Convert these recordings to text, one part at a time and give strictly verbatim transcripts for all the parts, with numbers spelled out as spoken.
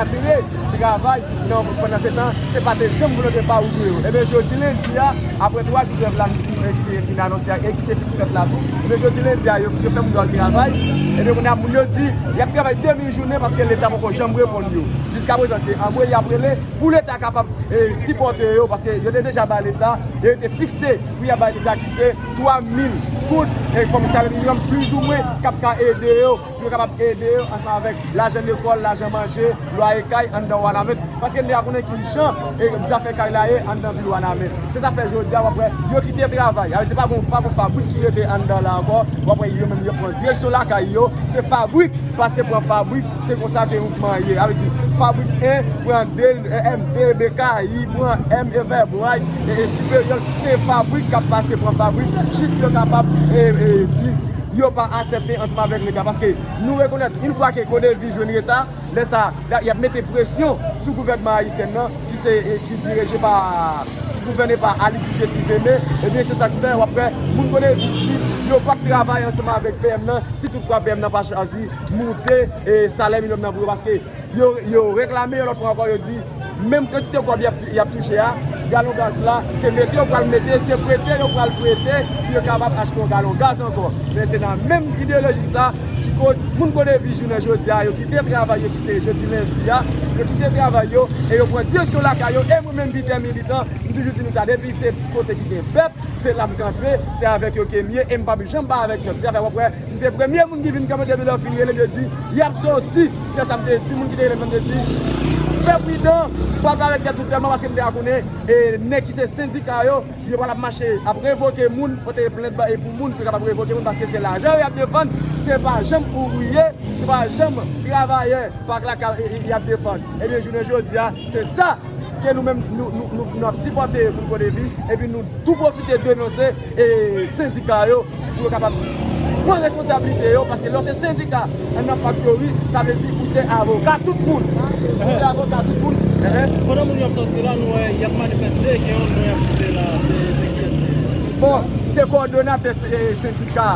antre travay nan, pandan se tan, se pa te janm volonte pa ouvriye yo. Ebyen, jodi lendi a, apre twa jou grèv la, ki te fin anonse a, e ki te fin fèt la tou, ebyen, jodi lendi a, yo, yo fè moun yo al travay. Ebyen, kounye a, moun yo di, y ap travay demi jounen paske Leta poko janm reponn yo. Jiskaprezan, se anmwe y ap rele pou Leta kapab, e, sipòte yo, paske yo te deja bay Leta, e yo te fikse pou y ap bay Leta ki se twa mil goud, e, kòm salè minimòm, plizoumwen, k ap ka ede yo, pou yo kapab ede yo ansanm avèk lajan lekòl, lajan manje, lwaye kay anndan Wanament, paske n deja konnen ki jan, e, zafè kay la ye anndan vil Wanament. Se sa fè jodi a, w ap wè, yo kite travay. Sa vle di, pa gon, pa gon fabrik ki rete anndan la ankò. W ap wè, yo menm, yo pran direksyon lakay yo. Se fabrik pase pran fabrik, se konsa ke mouvman an ye. Sa vle di, fabrik en pran de, M de, B K I pran M, Everbright, e, e Superior. Se fabrik k ap pase pran fabrik, jis pou yo kapab, e, e, di yo pa aksepte ansanm avèk Leta. Paske nou rekonèt, yon fwa ke Codevi jwenn reta, lè sa, y ap mete presyon sou gouvènman ayisyen nan, ki se, e, ki dirije pa, ki gouvène pa Alix Didier Fils-Aimé, ebyen, se sa k fè, w ap wè, moun Codevi di, yo p ap travay ansanm avèk P M nan, si toutfwa P M nan pa chwazi moute, e, salè minimòm nan pou yo, paske yo, yo reklame yon lòt fwa ankò, yo di, menm kantite kòb y ap, y ap touche a, galon gaz la, se mete yo pral mete, se prete yo pral prete, pou yo kapab achte yon galon gaz ankò. Men se nan menm ideyoloji sa, ki koz moun Codevi jounen jodi a, yo kite travay yo ki se jodi lendi a, yo kite travay yo, e yo pran direksyon lakay yo, e mwen menm Peter Militan, m toujou di nou sa, depi se kote ki gen pèp, se la m kanpe, se avèk yo ke m ye, e m p ap janm pa avèk pèp. Se sa fè w ap wè, m se premye moun ki vin kanpe depi lè yo fin rele m, yo di, y ap soti. Se sa m te di, moun ki te rele m nan, m te di, fè pridan, pa parèt dèt ou tèlman, paske m te a konnen, e, nèg ki se sendika yo, yo pral ap mache, ap revoke moun, pote plent ba, e pou moun, pou yo kapab revoke moun, paske se lajan yo y ap defann, se pa janm ouvriye, se pa janm travayè, pa k la ka, e, e, y ap defann. Ebyen, jounen jodi a, se sa ke nou menm, nou, nou, nou, nou ap sipòte moun Codevi, epi nou tou pwofite denonse, e, sendika yo, pou yo kapab pran responsablite yo, paske lè w se sendika anndan faktori, sa vle di ou se avoka tout moun. Ou se avoka tout moun. Ehe. Pandan moun yo ap sòti la, nou wè y ap manifeste, gen yon non y ap site la, se, se kiyès li ye? Bon, se kowòdonatè, e, sendika.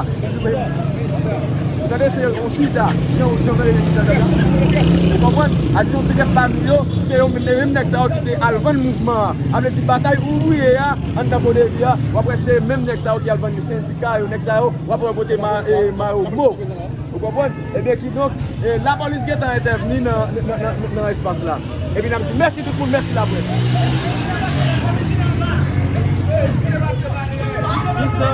Tande, se yon chita. Jan, jan, jan, jan, jan. Ou konprann? A di yon tèt pami yo, se yo menm, menm nèg sa yo ki te al vann mouvman an. Sa vle di batay ouvriye a, anndan Codevi a, w ap wè se menm nèg sa yo ki al vann sendika yo, nèg sa yo, w ap wè yo pote ma-, e, mayo mov. Ou konprann? Ebyen, kidonk, e, lapolis gentan entèvni nan, nan, nan, nan espas la. Epi n ap di mèsi tout moun, mèsi laprès. Kisa?